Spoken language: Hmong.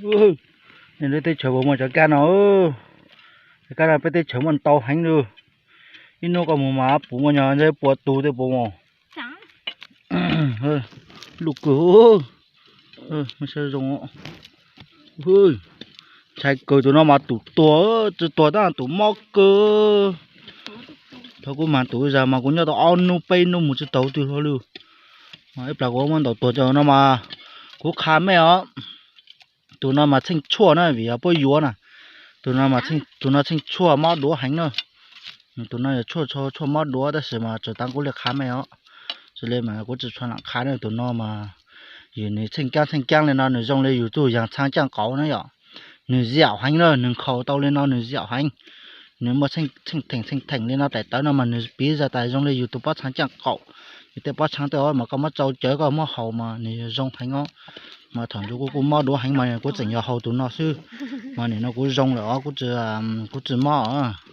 Nim no teb chaws puas muaj cov kab no? Cov kab no peb teb chaws muaj ntau heev li. Ib hnub koj mus mas puas muaj nyog ntshe puas tus tej puas mas. Luj kawg. Ntshai kawg tus no mas tus tuag, tsis tuag tab tus mob kawg. Thaum kuv mag tus zag mas kuv nyob tau ob hnub peb hnub mus tsis tau twg hlo li. Ib plag kuv muab ntaus tuag cov no mas kuv qha mej os. Tus no mas txheej tshuaj na vim yog puab yuav na. Tus no, tus no txheej tshuaj mob duav heev na. Tus no yog tshuaj, tshuaj mob duav tab sis mas tseem tav kuv li qha mej os. Tsis li mas kuv tsis tshua lam qha na, tus no mas yus nws txheej kaab txheej kaab li no nws zoo li yus tug yaag txhaa caaj qaum na yom. Nws ziaum heev na, nws nkhaus tau li no nws ziaum heev. Nws muaj txheej theem txheej theem li no daim tawv no mas nws piv zag tas zoo li yus tus pob txhaa caaj qaum. Yus tej pob txhaa tej os mas koj muab tsau cawv koj muab haus mas nws zoo heev os. Mas thaum ntawd kuv kuj mob duav heev mas kuv tseem yog haus tus no xwb. Mas nim no kuv zoo lawm os, kuv tsis mob os.